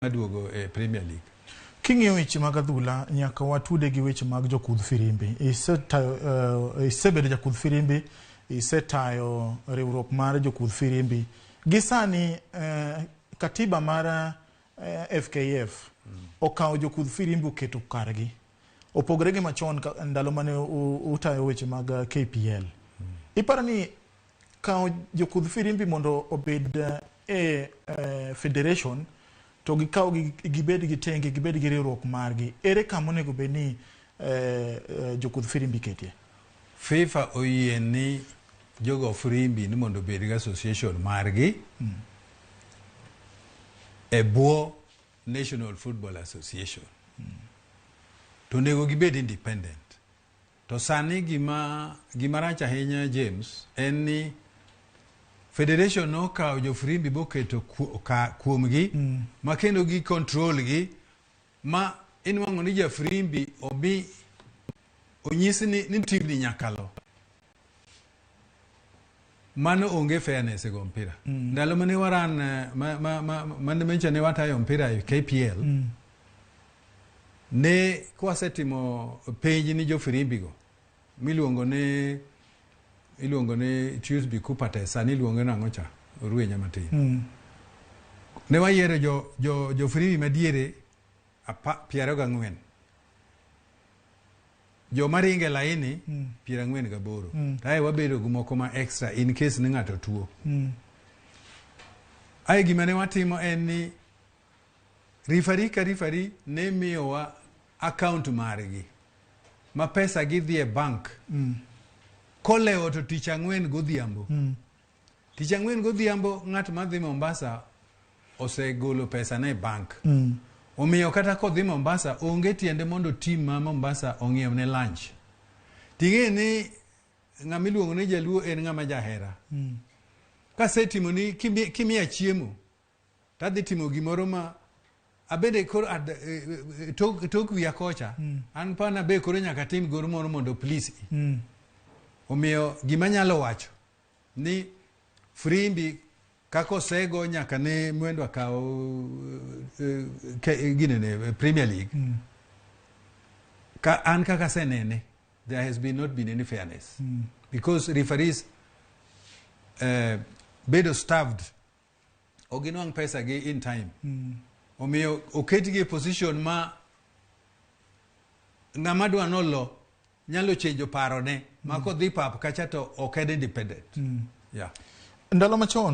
Maduogo e Premier League. King'iyo weche mag adhula nyaka watude gi weche mag jokudh firimbi. Isetayo, isebedo jakudh firimbi, isetayo riwruok mar jokudh firimbi. Gi sani katiba mar FKF okawo jokudh firimbi oketo kargi. Opogore gi machon ndalo mane utayo weche mag KPL. Iparo ni kawo jokudh firimbi mondo obed e federation to gikaw gibed gi tenge, gibed gi riwruok margi, ere kama onego bed ni jokudh firimbi ketie? FIFA oyie ni jogo firimbi ni mondo obed gi association margi e bwo National Football Association. To onego gibed independent. To sani gima rach ahinya, James, en ni federation nokawo jofirimbi boketo kuomgi ma kendo gi control gi ma inwang'o ni jafirimbi obi onyis ni team ni nyaka lo. Mano onge fairness e go mpira. Ndalo mane waran ma mane watayo mpira e KPL, ne kwasetimo penj ni jofirimbi go miluongo ni iluongo ni Tuesday Cooper test, sani iluonge nang'o cha, orwenya matin. Ne wayiero jo firimbi madiere 24, joma ringe laini 48, ae wabedo gi moko ma extra in case ni ng'ato tuo. Ae gima ne watimo en ni referee ka referee ne miyowa account margi ma pesa gidhi e bank kolewo to tich ang'wen godhiambo. Tich ang'wen godhiambo ng'at madhi Mombasa osegolo pesa ne e bank. Omiyo kata kodhi Mombasa onge tiende mondo team ma Mombasa ong'iew ne lunch. Ting'e ni ng'ama iluongo ni jaluo en ng'ama jahera. Kasetimo ni kimiya chiemo tadhi timo gimoro ma abende koro tok wiya kocha an pana be koro nyaka tim goro moro mondo please. Omiyo gima nyalo wacho ni frimbi kaka osego nyaka ne Mwendwa kaw ginene Premier League, ka an kaka asenene, there has been not been any fairness because referees bedo starved, ok ginwang' pesa gi in time. Omiyo oketgi e position ma ng'ama dwa nolo nyalo chenjo parone ma kodhi pap kacha to ok en independent, yeah. Ndalo machon.